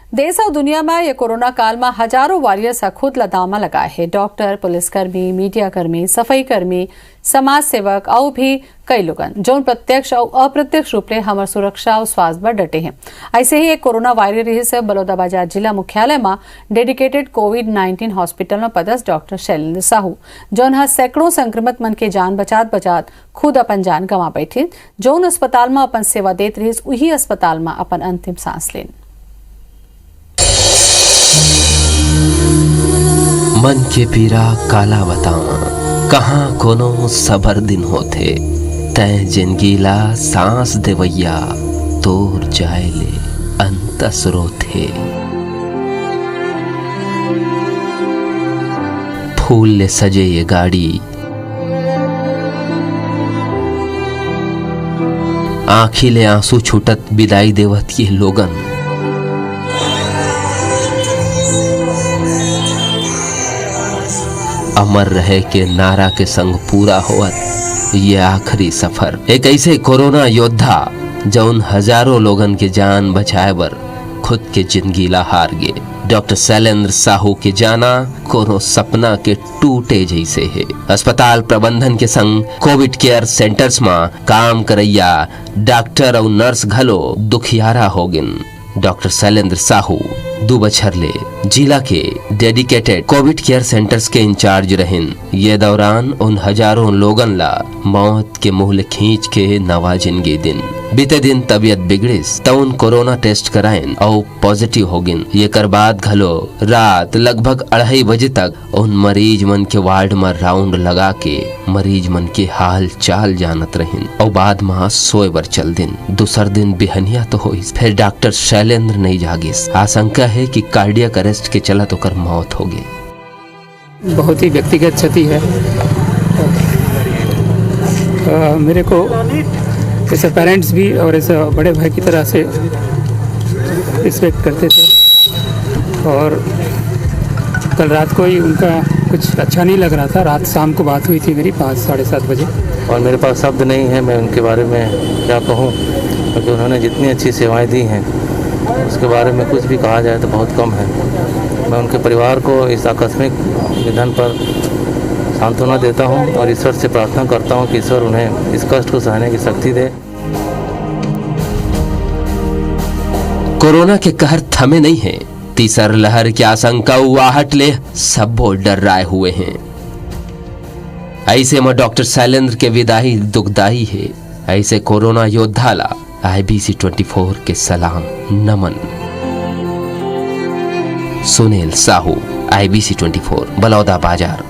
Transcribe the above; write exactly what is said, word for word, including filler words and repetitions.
देश अउ दुनिया म ये कोरोना काल म हजारों वॉरियर्स ह खुद ल दाव म लगाए हे। डॉक्टर, पुलिसकर्मी, मीडिया कर्मी, सफाई कर्मी, समाज सेवक अउ भी कई लोगन, जौन प्रत्यक्ष अउ अप्रत्यक्ष रूप ले हमर सुरक्षा अउ स्वास्थ्य बर डटे हे। ऐसे ही एक कोरोना वॉरियर रिहिस बलौदाबाजार जिला मुख्यालय म डेडिकेटेड कोविड नाइनटीन हॉस्पिटल म पदस्थ डॉक्टर शैलेंद्र साहू, जौन ह सैकड़ों संक्रमित मन के जान बचात बचात खुद अपन जान गंवा बैठिन। जौन अस्पताल म अपन सेवा देत रिहिस, उही अस्पताल म अपन अंतिम सांस लेन। मन के पीरा काला बतावां, कहाँ कोनो सबर दिन होथे। तैं जिनगी ला सांस देवैया, तोर जाए ले अंतस रोथे। फूल ले सजे ये गाड़ी, आँखी ले आंसू छूटत बिदाई देवत ये लोगन। अमर रहे के नारा के संग पूरा होवत ये आखिरी सफर। एक ऐसे कोरोना योद्धा, जौन हजारों लोगन के जान बचाए बर खुद के जिंदगी ला हार गे। डॉक्टर शैलेंद्र साहू के जाना कोनो सपना के टूटे जैसे हे। अस्पताल प्रबंधन के संग कोविड केयर सेंटर्स म काम करैया डॉक्टर अउ नर्स घलो दुखियारा हो गिन। डॉक्टर शैलेंद्र साहू दू बछर ले जिला के डेडिकेटेड कोविड केयर सेंटर्स के इंचार्ज रहिन। ये दौरान उन हजारों लोगन ला मौत के मुंह ले खींच के नवा जिंदगी दिन। बीते दिन तबीयत बिगड़िस, त उन कोरोना टेस्ट कराइन अउ पॉजिटिव हो गिन। येकर बाद घलो रात लगभग अढ़ाई बजे तक उन मरीज मन के वार्ड म राउंड लगा के मरीज मन के हाल चाल जानत रहिन अउ बाद म सोए बर चल दिन। दूसर दिन बिहनिया तो होइस, फेर डॉक्टर शैलेंद्र नइ जागिस। आशंका हे कि कार्डियक अरेस्ट के चलत ओकर मौत होगे। बहुत ही व्यक्तिगत क्षति है। अ, मेरे को ऐसे पेरेंट्स भी और ऐसे बड़े भाई की तरह से रिस्पेक्ट करते थे, और कल रात को ही उनका कुछ अच्छा नहीं लग रहा था। रात शाम को बात हुई थी मेरी पाँच, साढ़े सात बजे। और मेरे पास शब्द नहीं है, मैं उनके बारे में क्या कहूँ, क्योंकि उन्होंने जितनी अच्छी सेवाएं दी हैं, उसके बारे में कुछ भी कहा जाए तो बहुत कम है। मैं उनके परिवार को इस आकस्मिक निधन पर सांत्वना देता हूँ और ईश्वर से प्रार्थना करता हूँ कि ईश्वर उन्हें इस कष्ट को सहने की शक्ति दे। कोरोना के कहर थमे नइ हे। तीसर लहर के आशंका अउ आहट ले सब्बो डर्राए हुए हें। अइसे म डॉक्टर शैलेंद्र के विदाई दुखदाई हे। अइसे कोरोना योद्धा ला आईबीसी ट्वेंटी फोर के सलाम नमन। सुनील साहू, आईबीसी ट्वेंटी फोर, बलौदा बाजार।